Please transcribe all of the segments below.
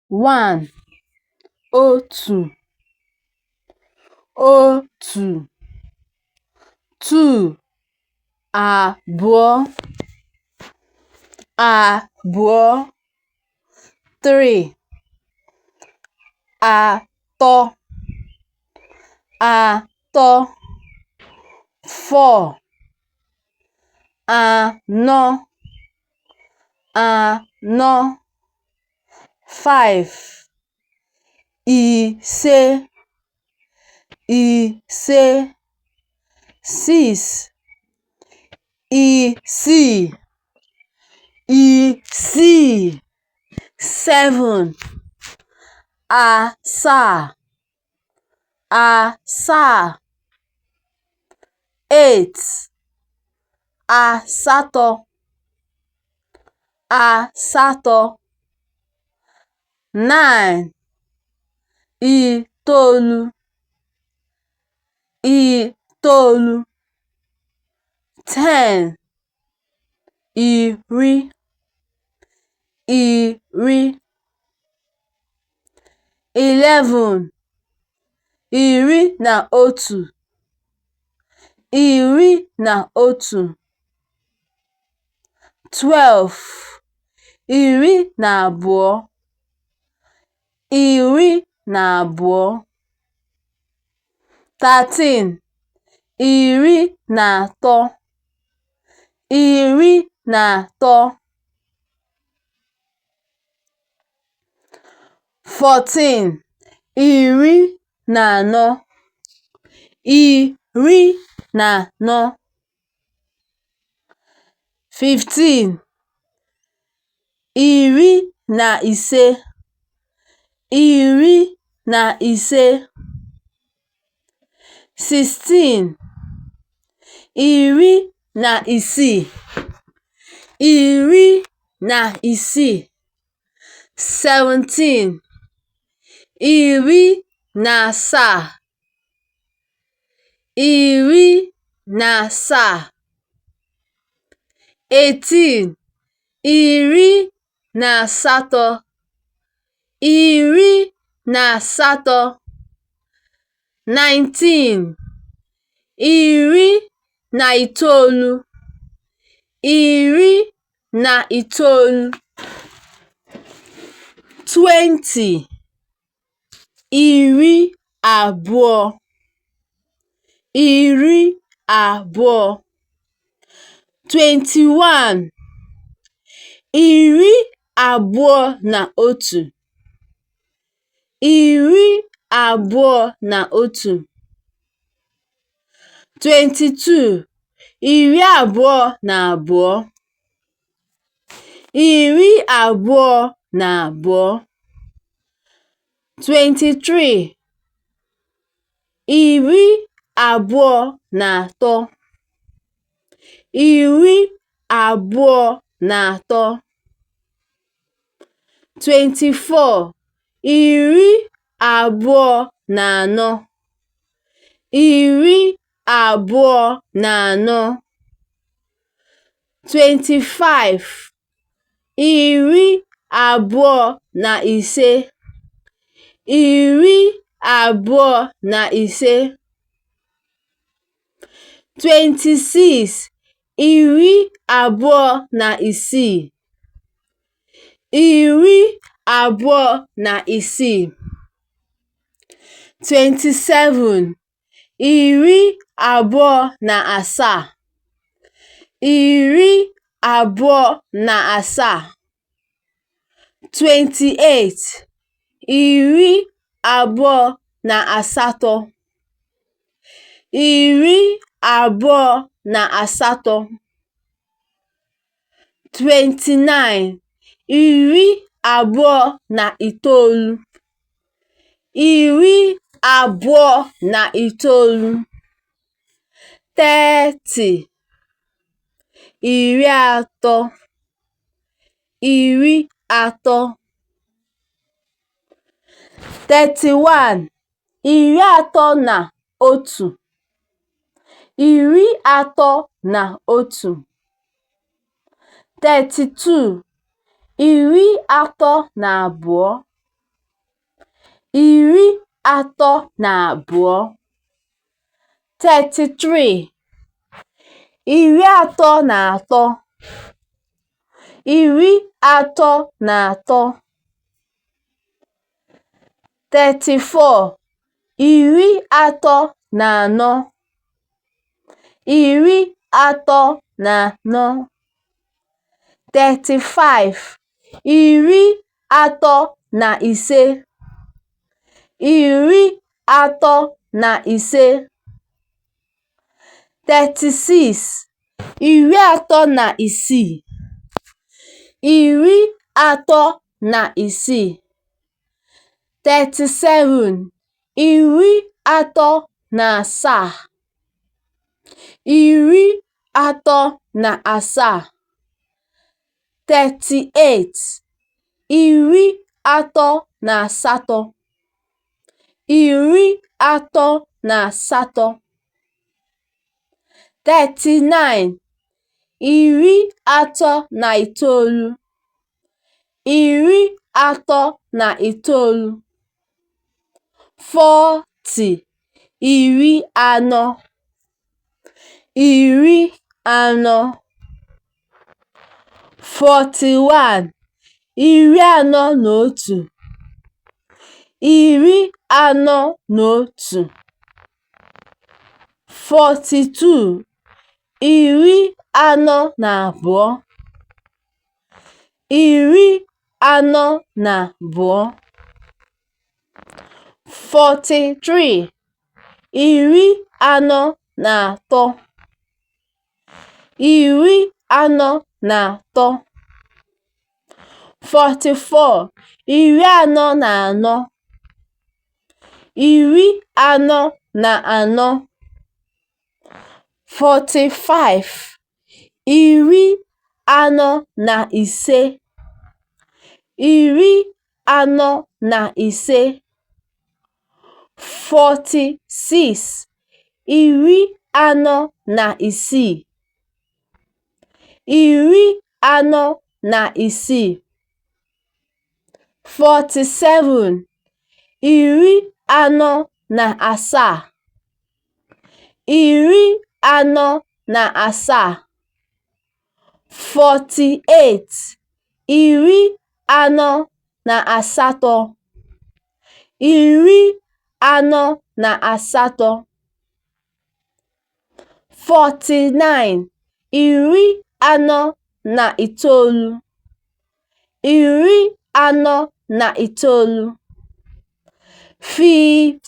1 otu, otu. 2 abụọ, abụọ. 3 atọ, atọ. 4 anọ, anọ. 5 ise, ise. 6 isii, isii. 7 asaa, asaa. 8 asatọ, asatọ. 9 itoolu, itoolu. 10 iri, iri. 11 11, 11. 12 12, 12. 13 13, 13. 14 14, 14. 15 15, 15. 16 16, 16. 17 17, 17. 18 18, 18. 19 19, 19. 20 20, 20. 21 21, 21. 22 22, 22. 23 23, 23. 24 24, 24. 25 25, 25. 26 26, 26. 27 27, 27. 28 28, 28. 29 29, 29. 30 30, 30. 31 31, 31. 32 32, Iri atọ na abụọ. 33. 33. 33. 34. 34. 34. 35. 35. 35. 36. 36. 36. 37. 37. 37. 38. 38. 38. 39. 39. 39. 40. 40. 40. 41. 41. 41. 42. 42. 42. 43. 43. 43. 44. 44. 44. 45. 45. 45. 46. 46. 46. 47. 47. 47. 48. 48. 48. 49. 49. 49. 50.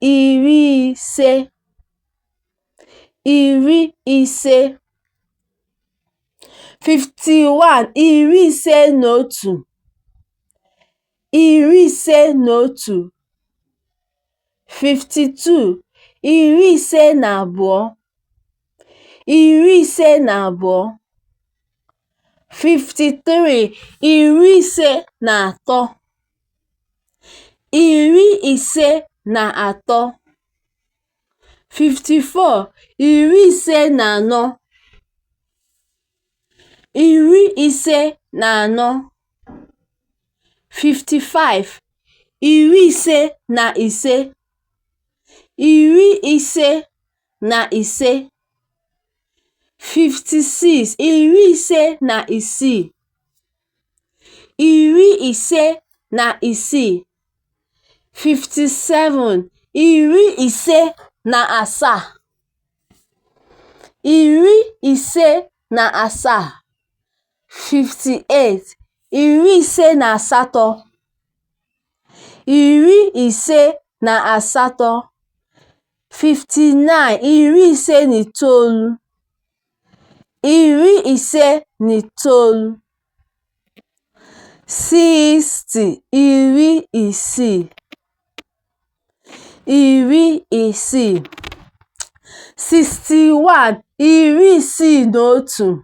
50. 50. 51. 51. 51. 52. 52. 52. 53. 53. 53. 54. 54. 54. 55. 55. 55. 56. 56. 56. 57. 57. 57. 58. 58. 58. 59. 59. 59. 60. 60. 60. 61. 61.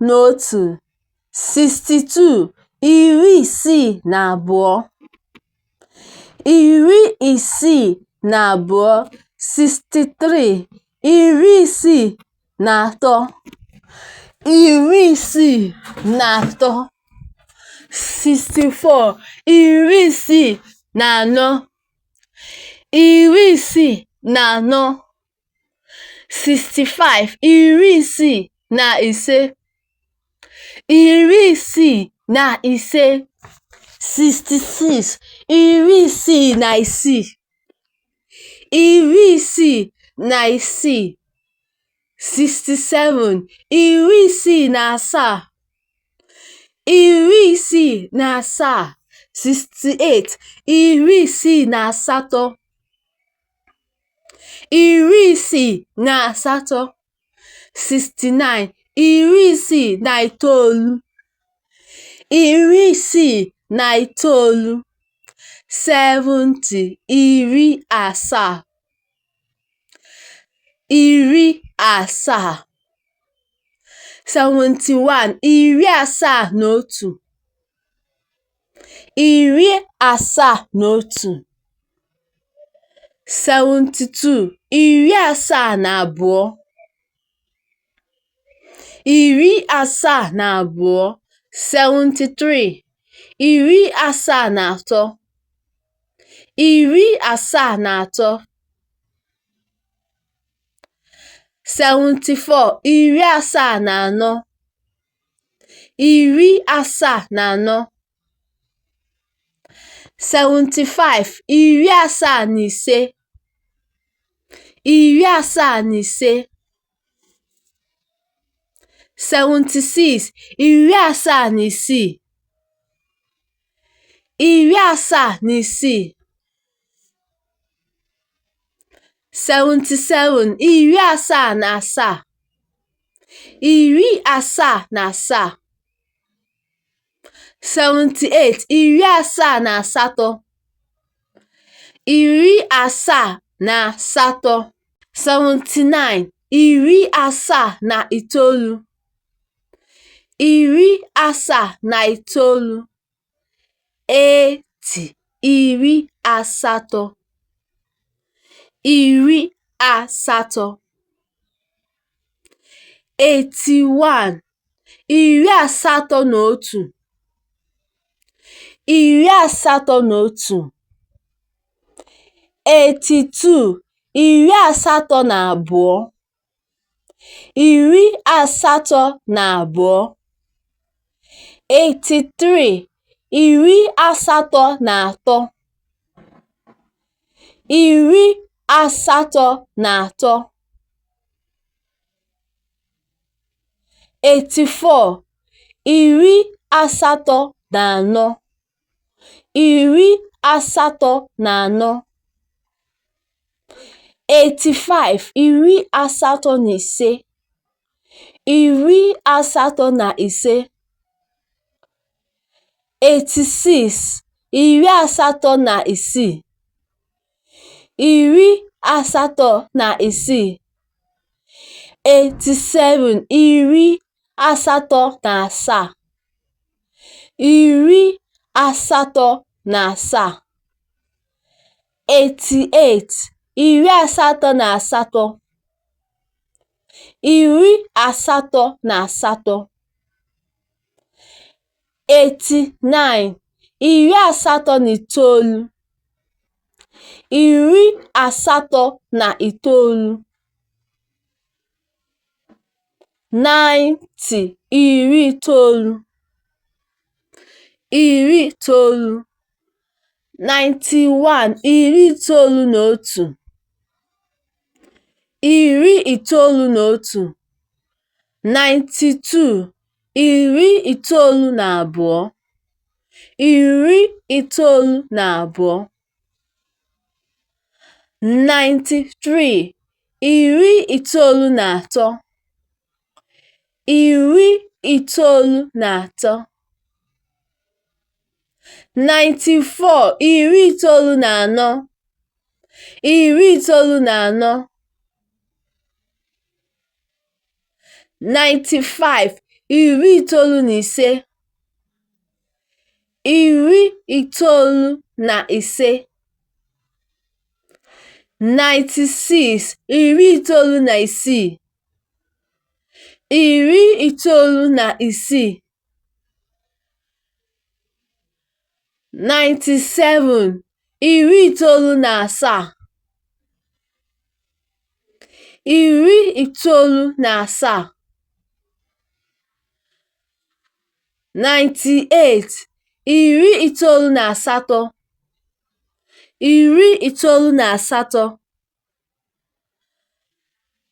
61. 62. 62. 62. 63. 63. 63. 64, 64, 64. 65, 65, 65. 66, 66, 66. 67, 67, 67. 68, 68, 68. 69, 69, 69. 70, 70, 70. 71, 71, 71. 72, 72, 72. 73, 73, 73. 74, 74, 74. 75, 75, 75. 76, 76, 76. 77, 77, 77. 78, 78, 78. 79, 79, 79. 80, 80, 80. 81, 81, 81. 82, 82, 82. 83, 83, 83. 84, 84, 84. 85, 85, 85. 86, 86, 86. 87, 87, 87. 88, 88, 88. 89, 89, 89. 90, 90, 90. 91, 91, 91. 92, 92, 92. 93, 93, 93. 94, 94, 94. 95, 95, 95. 96, 96, 96. 97, 97. 97. 98, 98.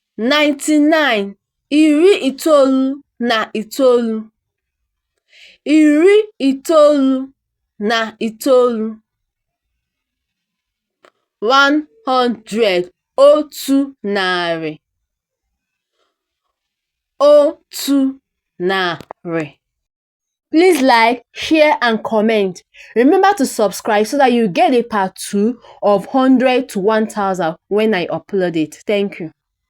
98. 99, 99. 99. 100, 100. 100. Please like, share and comment. Remember to subscribe so that you get a part 2 of 100 to 1000 when I upload it. Thank you.